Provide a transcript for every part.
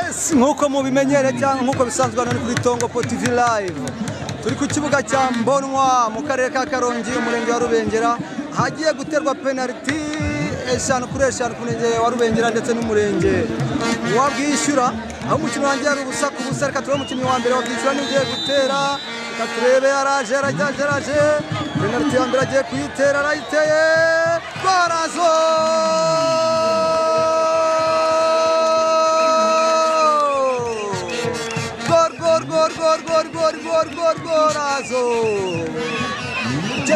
Yes, nkuko mubimenyere cyangwa nkuko bisanzwe hano ni kuri Tongo Po TV Live. Turi ku kibuga cya Mbonwa mu karere ka Karongi, umurenge wa Rubengera, hagiye guterwa penalty 5 kuri 5 ku murenge wa Rubengera ndetse n'umurenge wa Bwishyura. Aho umukino wanjye ari ubusa ku busa. Reka turebe umukinnyi wa mbere wa Bwishyura niwe ugiye gutera. Reka turebe, yaraje araje araje. Penalty ya mbere agiye kuyitera, arayiteye. Gorazo! Gol gol gol gol gol gol gorazo.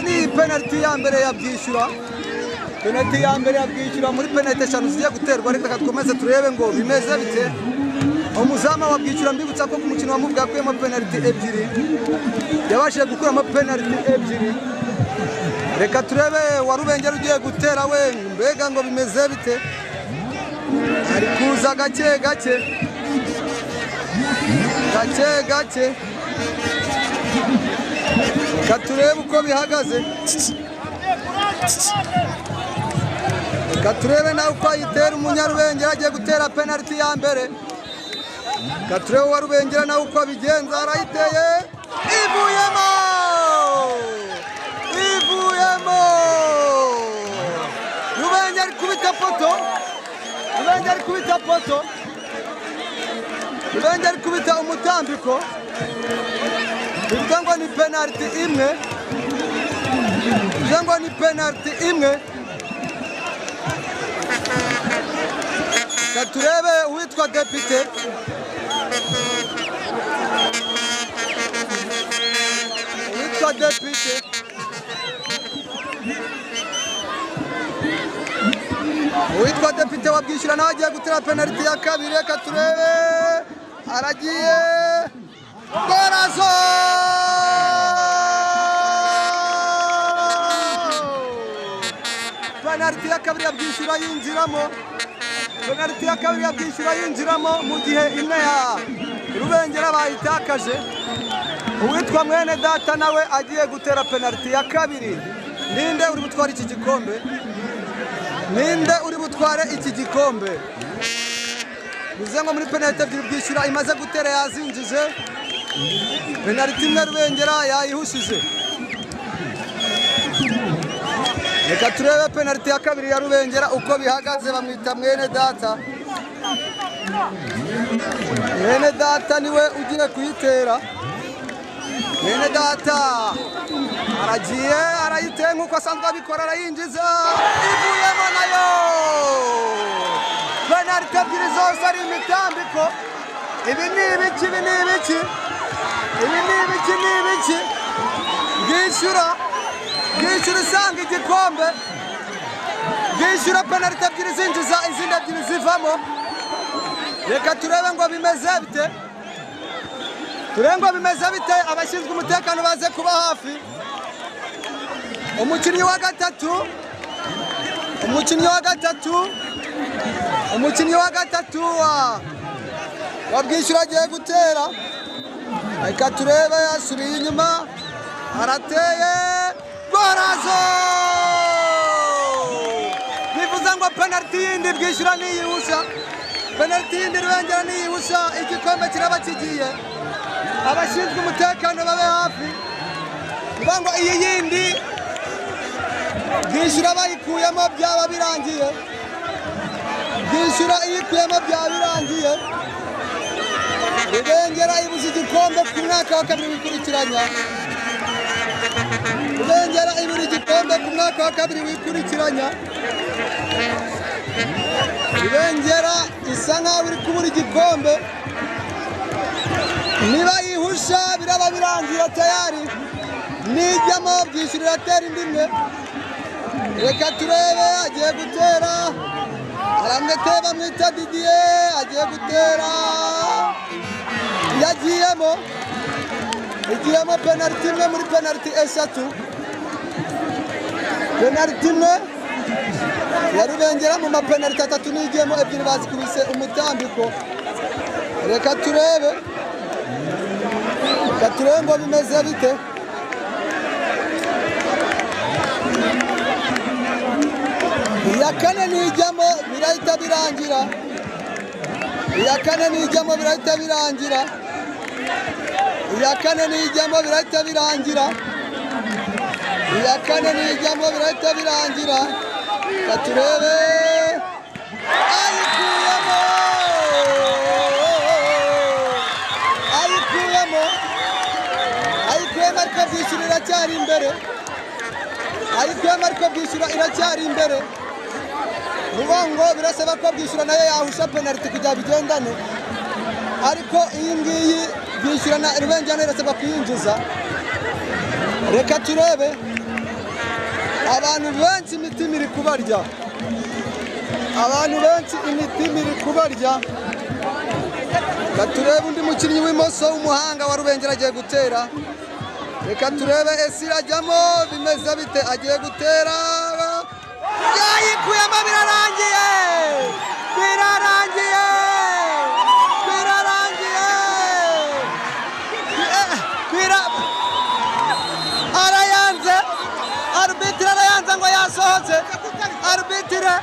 Ni penalty ya mbere ya Bwishyura. Penalty ya mbere ya Bwishyura muri penalty 5 zigiye guterwa. Reka dukomeze turebe ngo bimeze bite. Umuzama wa Bwishyura, mbibutsa ko ku mukino wa Muvuga yakuyemo penalty 2, yabashije gukuramo penalty 2. Reka turebe wa Rubengera ugiye gutera we, mbega ngo bimeze bite. Ari kuza gake gake gake gake. Reka turebe uko bihagaze. Reka turebe nawe uko ayitera. Umunyarubengera agiye gutera penalty ya mbere. Reka turebe uwa Rubengera nawe uko abigenza. Arayiteye, ivuyemo, ivuyemo. Rubengera ari kubita poto, Rubengera ari kubita poto, Rubengera ari kubita umutambiko. Bivuga ngo ni penalty imwe, bivuga ngo ni penalty imwe. Reka turebe uwitwa Depite. Uwitwa Depite uwitwa Depite wa Bwishyura nawe agiye gutera penalty ya kabiri. Reka turebe, aragiye. Gorazo! Penalty ya kabiri ya Bwishyura yinjiramo. Penalty ya kabiri ya Bwishyura yinjiramo mu gihe imwe ya Rubengera bayitakaje. Uwitwa Mwene Data nawe agiye gutera penalty ya kabiri. Ninde uri butware iki gikombe? Ninde uri butware iki gikombe? Bivuze ngo muri penalty ebyiri Bwishyura imaze gutera yazinjije, penalty imwe Rubengera yayihushije. Reka turebe penalty ya kabiri ya Rubengera uko bihagaze. Bamwita Mwene Data. Mwene Data niwe ugiye kuyitera. Mwene Data aragiye, arayiteye nkuko asanzwe abikora, arayinjiza, ivuyemo nayo. Penalty ebyiri zose ari imitambiko. Ibi ni ibiki? Ibi ni ibiki? Ibi ni ibiki? Ni ibiki? Bwishyura, Bwishyura isanga igikombe. Bwishyura penalty ebyiri zinjiza, izindi ebyiri zivamo. Reka turebe ngo bimeze bite. Turebe ngo bimeze bite. Abashinzwe umutekano baze kuba hafi. Umukinnyi wa gatatu, umukinnyi wa gatatu, umukinnyi wa gatatu wa Bwishyura agiye gutera. Reka turebe, yasubiye inyuma, arateye. Gorazo! Bivuze ngo penalty yindi Bwishyura niyihusha, penalty yindi Rubengera niyihusha, igikombe kiraba kigiye. Abashinzwe umutekano babe hafi. Bivuga ngo iyi yindi Bwishyura bayikuyemo byaba birangiye. Bwishyura iyikuyemo byaba birangiye. Rubengera ibuze igikombe ku mwaka wa kabiri wikurikiranya. Rubengera ibura igikombe ku mwaka wa kabiri wikurikiranya. Rubengera isa nkaho iri kubura igikombe. Niba yihusha biraba birangiye tayari. Nijyamo Bwishyura iratera indi imwe. Reka turebe, agiye gutera. Aramwete, bamwita Didier, agiye gutera. Yagiyemo, igiyemo penalty imwe muri penalty 3. Penalty imwe ya Rubengera mu mapenalty 3 nigiyemo, ebyiri bazikubise umutambiko. Reka turebe, reka turebe ngo bimeze bite. Iya kane nijyamo birahita birangira. Iya kane nijyamo birahita birangira. Iya kane nijyamo birahita birangira. Iya kane nijyamo birahita birangira. Katurebe ayikuyemo, ayikuyemo, ayikuyemo, ariko Bwishyura iracyari imbere. Ayikuyemo ariko Bwishyura iracyari imbere. Nuvuga ngo birasaba ko Bwishyura nayo yahusha penaliti kugira bigendane, ariko iyi ngiyi Bwishyura na Rubengera irasaba kuyinjiza. Reka turebe. Abantu benshi imitima iri kubarya. Abantu benshi imitima iri kubarya. Reka turebe undi mukinnyi w'imoso w'umuhanga wa Rubengera agiye gutera. Reka turebe ese irajyamo bimeze bite, agiye gutera. Yayikuyemo, birarangiye, birarangiye, birarangiye. Arayanze, arbitre arayanze ngo yasohotse. Arbitre,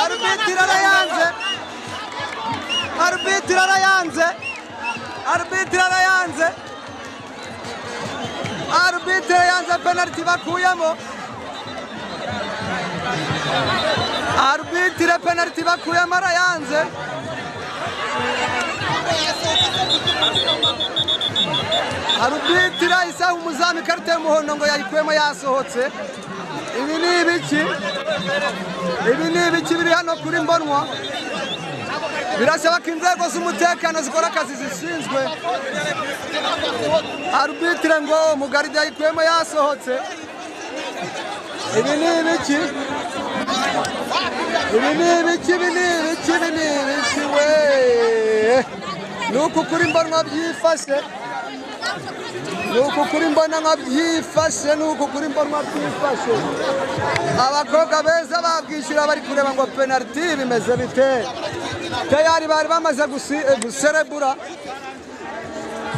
arbitre arayanze, arbitre arayanze, arbitre arayanze, arbitre yanze penalty bakuyemo. Arbitre penalty bakuyemo arayanze. Arbitre isaha umuzamu ikarita y'umuhondo ngo yayikuyemo yasohotse. Ibi ni ibiki? Ibi ni ibiki biri hano kuri Mbonwa? Birasaba ko inzego z'umutekano zikora akazi zishinzwe. Arbitre ngo umugaride yayikuyemo yasohotse. Ibi ni ibiki? Ibi ni ibiki? Ibi ni ibiki? Ibi ni ibiki we? Nuko kuri Mbonwa byifashe. Nuko kuri Mbonwa byifashe, nuko kuri Mbonwa byifashe. Abakobwa beza babwishyura bari kureba ngo penalty bimeze bite. Tayari bari bamaze guserebura.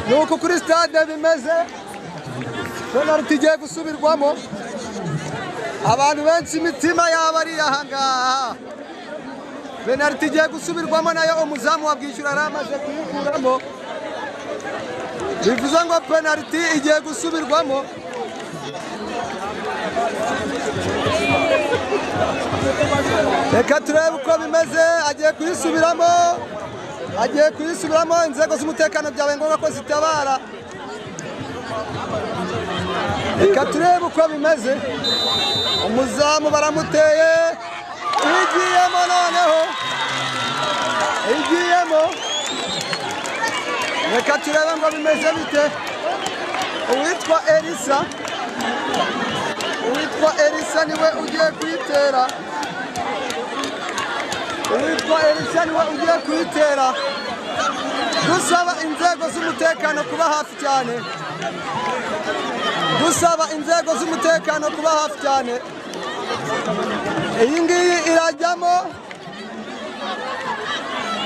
Nuko kuri stade bimeze. Penalty igiye gusubirwamo. Abantu benshi imitima yabo ari ahangaha. Penalty igiye gusubirwamo nayo umuzamu wa Bwishyura aramaze kuyikuramo. Bivuze ngo penalty igiye gusubirwamo. Reka turebe uko bimeze. Agiye kuyisubiramo, agiye kuyisubiramo. Inzego z'umutekano byabaye ngombwa ko zitabara. Reka turebe uko bimeze. Umuzamu baramuteye, igiyemo noneho, igiyemo. Reka turebe ngo bimeze bite. Uwitwa Elisa, uwitwa Elisa niwe ugiye kuyitera. Uwitwa Elisa niwe ugiye kuyitera. Dusaba inzego z'umutekano kuba hafi cyane. Dusaba inzego z'umutekano kuba hafi cyane. Iyi ngiyi irajyamo.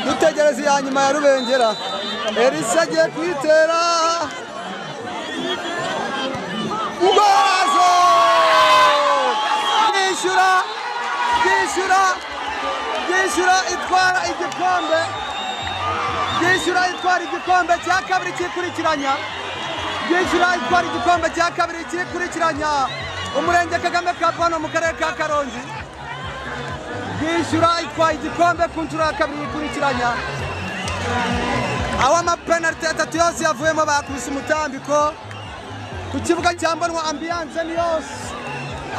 Dutegereze iya nyuma ya Rubengera. Elisa agiye kuyitera. Gozo! Bwishyura, Bwishyura, Bwishyura itwara igikombe. Bwishyura itwara igikombe cya kabiri cyikurikiranya. Bwishyura itwara igikombe cya kabiri cyikurikiranya. Umurenge Kagame Cup hano mu karere ka Karongi. Bwishyura itwaye igikombe ku nshuro ya kabiri yikurikiranya. Aho amapenaliti atatu yose yavuyemo bakubise umutambiko. Ku kibuga cya Mbonwa ambiance ni yose.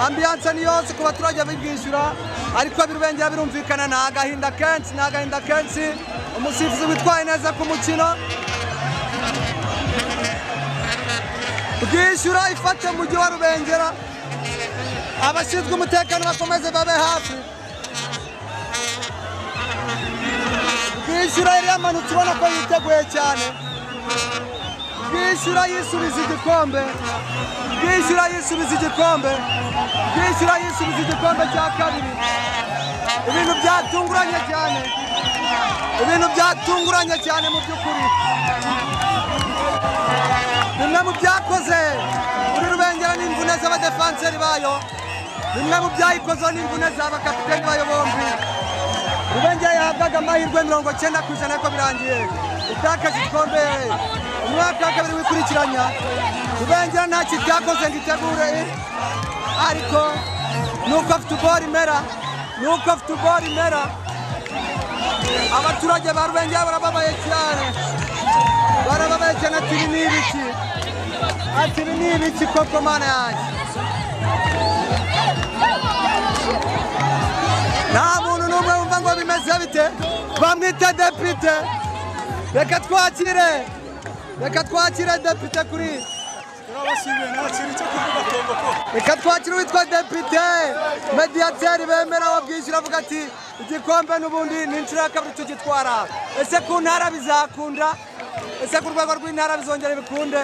Ambiance ni yose ku baturage b'Ibwishyura, ariko Birubengera birumvikana ni agahinda kenshi, ni agahinda kenshi. Umusifuzi witwaye neza ku mukino. Bwishyura ifate umujyi wa Rubengera. Abashinzwe umutekano bakomeze babe hafi. Bwishyura yari yamanutse ubona ko yiteguye cyane. Bwishyura yisubiza igikombe. Bwishyura yisubiza igikombe. Bwishyura yisubiza igikombe cya kabiri. Ibintu byatunguranye cyane. Ibintu byatunguranye cyane mu by'ukuri. Bimwe mu byakoze kuri Rubengera n'imvune z'abadefanseri bayo, bimwe mu byayikozeho n'imvune z'abakapiteni bayo bombi. Rubengera yahabwaga amahirwe 90% ariko birangiye itakaje igikombe umwaka wa kabiri wikurikiranya. Rubengera nta kitakoze ngo itegure, ariko nuko futuboro imera, nuko futuboro imera. Abaturage ba Rubengera barababaye cyane, barababaye cyane. Ati ibi ni ibiki? Ati ibi ni ibiki koko mana yanjye? Nta muntu n'umwe wumva ngo bimeze bite. Bamwita depite. Reka twakire, reka twakire depite kuri reka twakire uwitwa depite mediyateri bemera wa Bwishyura, avuga ati igikombe n'ubundi ni inshuro ya kabiri tugitwara. Ese ku ntara bizakunda? Ese ku rwego rw'intara bizongera bikunde?